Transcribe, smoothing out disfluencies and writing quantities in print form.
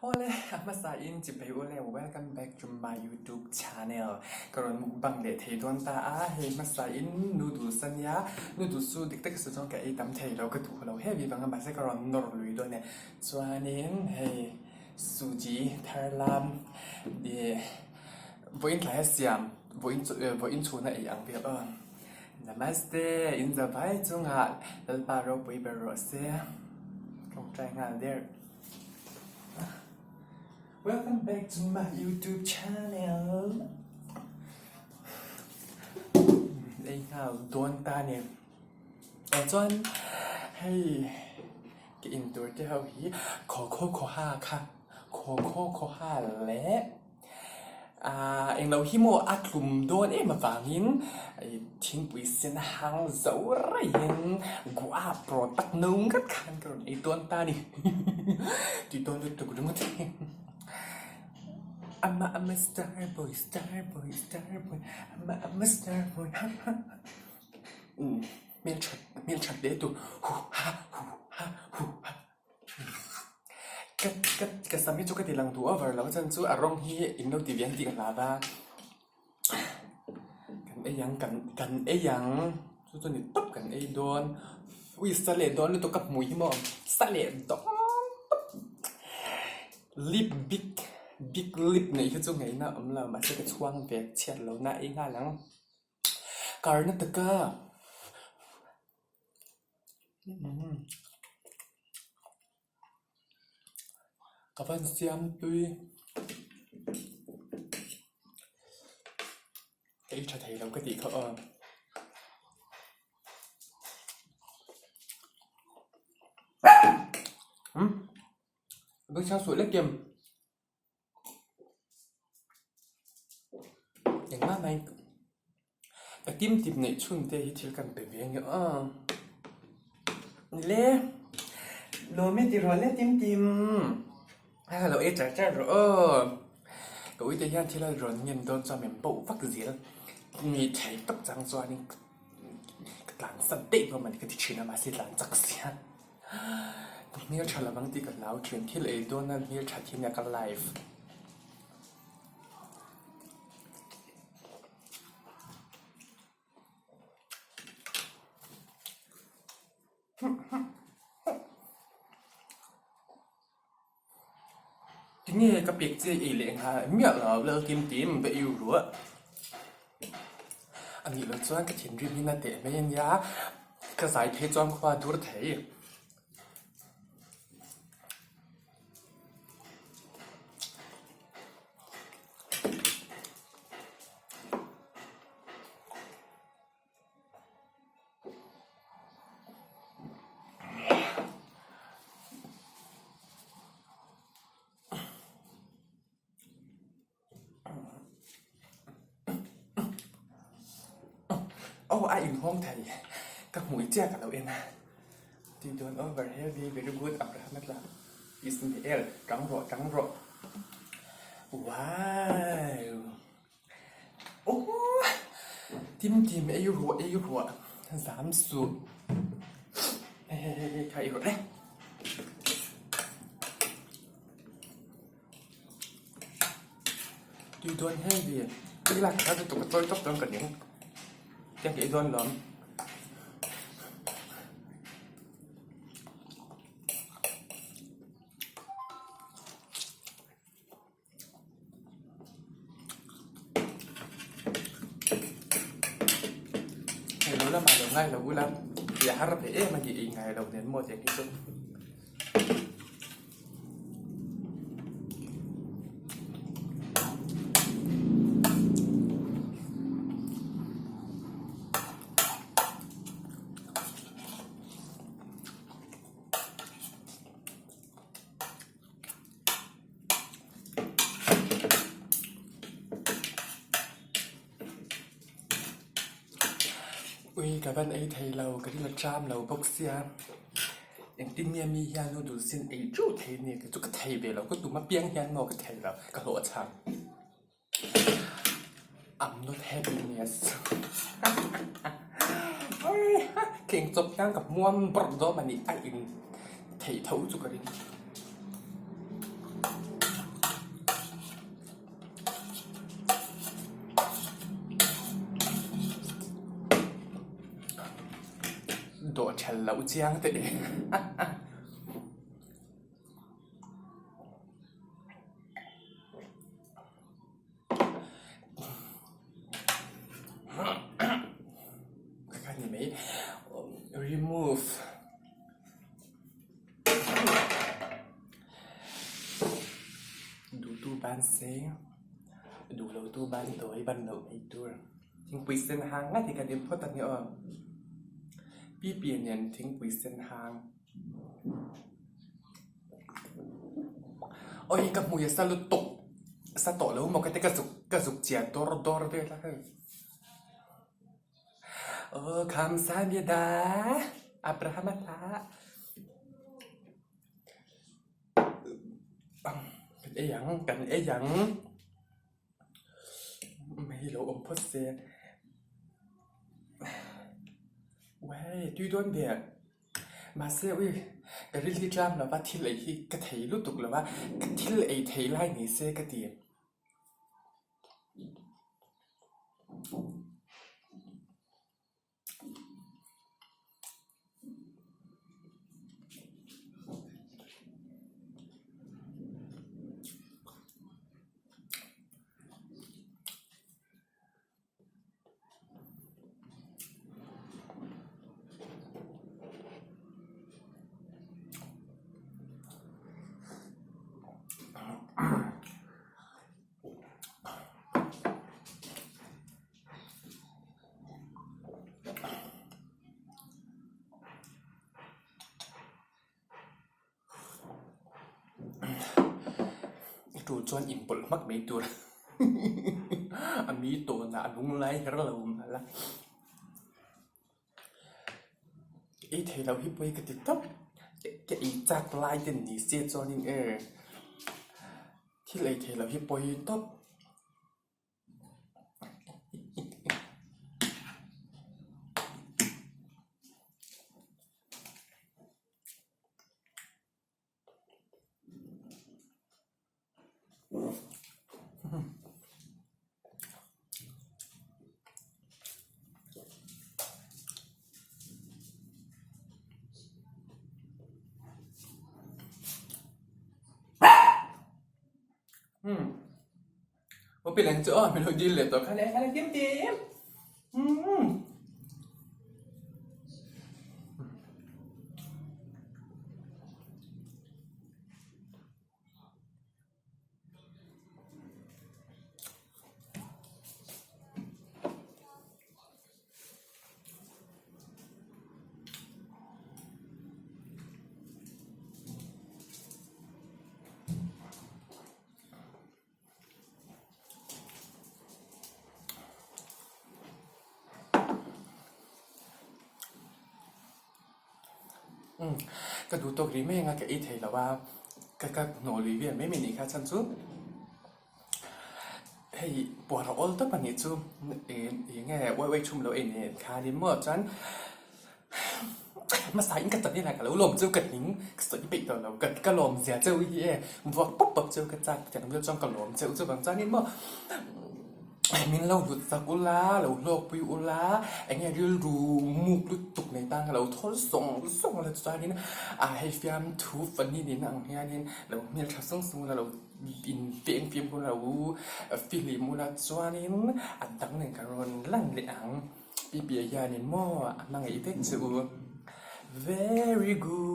Awle, a hmasa in chibai ule, welcome back to my YouTube channel. Ka rawn mukbang leh thei dawn ta a, hei hmasa in noodles a nia, noodles chu dik tak sawi chuan ka ei tam thei lo, ka duh lo heavy vang a mahse ka rawn nawr lui dawn e. Chuanin hei suji thar lam ih vawiin thlai a siam, vawiin chu vawiin chhuna ei ang vel aw. Namaste, in za vai chungah Lalpa ropui ber rawh se, tawngtai nghal der. Welcome back to my YouTube channel. Ei nghal dawn ta ni. Aw chuan hei ka in tur te ho hi khaw khaw khaw ha kha khaw khaw khaw ha leh Aaa englo hi maw a tlum dawn em avangin thingpui sen a hang zo raihin guava product no ngat khan ka rawn ei dawn ta a ni tih dawn lutuk ringawt hi I'm a I'm a star boy star boy star boy I'm a I'm a star boy ha ha umm hmelthat hmelthat hle tur hu ha hu ha hu ha. Ka ka ka sam hi chu ka ti lang duh over lo a chhan chu a rawng hi in lo ti ve ang tih ka hlau va kan ei ang kan kan ei ang chu chu ni tawp kan ei dawn ui sa leh dawn lutuk ka hmui hi maw sa leh dawn tawp lip big big lip neih hi chu ngaihna a awm lo mahse ka chhuang ve chhiat lo na ei nghal ang Karnataka. Ka van siam tui ka ei tha thei lo ka tih kha aw. Bengchheng suah lek em. Engmah mai ka tim tip neih chhun te hi thil kan pe ve a ni aw. Le lawm e tiraw le tim tim a lo ei char char rawh aw. Ka uite hian thil a rawn ngen dawn chuan min bauh vak zel mi thei tak chang chuanin ka tlan sat daih dawn mawni ka ti thin a mahse tlan chak sia. Ka hmel tha lovang tih ka hlau thin. Thil ei dawn a hmel tha thin a ka life. Tinge ka pek che ei leh nghal miah lo lal kim tim va iu ruah. A nih loh chuan ka thinrim hi na teh mai a nia, ka zai phei chuan khua dur thei. Aw a inhawng thei ka hmui chiah ka lo en a tih dawn over heavy very good Abraham a tla Ismael tang rawh tang rawh wow. Aww tim tim ei ruah ei ruah zam suh hei hei hei hei kha ei rawh le. Tui dawn heavy tui lak kha lutuk a chawi tawp dawn ka ning tiang ka ei dawn lawm. Hei lo lamah lo ngai lo ula tih a har ve em a ni ei ngai lo nen maw tiang hi chu. Ui ka van ei thei lo ka ring a tram lo bawk sia engtin nge mi hian noodle sin ei teuh thei nia kei chu ka thei ve lo ka tum apiang hian maw ka thei lo ka hlawh a chhang I'm not happiness keng chawp hian ka hmuam bawrh dawn a ni a in theih tho chu ka ring. ṭhel loh chiang teh e. Ka ni mai remove duhtu ban se duh lo tu ban tawi ban loh mai tur thingpui sen hang ngat hi kan in phawt a ni aw pipi nen thingpui sen hang. Awi ka hmui a sa lutuk sa tawh lo maw ka ti ka zuk ka zuk chiah dawr dawr vel a hei aw khamsamida Abraham a hla kan ei ang kan ei ang hei lo awm phawt se uai tui dawn ve. Mahse ui, ka ril hi tlam lova thil ei hi ka thei lutuk lova, ka thil ei thei lai ni se ka ti. I tul chuan inpawlh hmak mai tur a mi tawnah a lung lai her lo mal a, ei thei loh hi pawi ka ti tawp, ka ei chak lai te ni se chuanin e thil ei thei loh hi pawi tawp. Aw pi leng chu aw min lo dil leh tawh kha le kha le kim kim umm. Ka duh tawk rih mai anga ka ei thei lo a, ka ka hnawh lui vel mai mai nih kha chhan chu hei puar a awl tawp a nih chu eng nge uai uai thum lo ei nen khanin maw chuan Hmasa in ka chawlh inah ka lo lawm chu ka hning ka sawi peih tawh lo ka ka lawm zia cheu hi e vuak pawp pawp cheu ka chak tiang vel chuan ka lawm cheu chuvang chuanin maw min lo hlut chak ula lo hlawkpui ula eng nge rilru muk lutuk nei tan ka lo thawl sawng sawng la chuanin a hei fiamthu funny nihna ang hianin lo hmeltha sung sung ula lo inpeng fimkhur lo fihlim ula chuanin a dang nen ka rawn lan leh ang. Pi Pia hianin maw a hmangaih vek che u. Very good.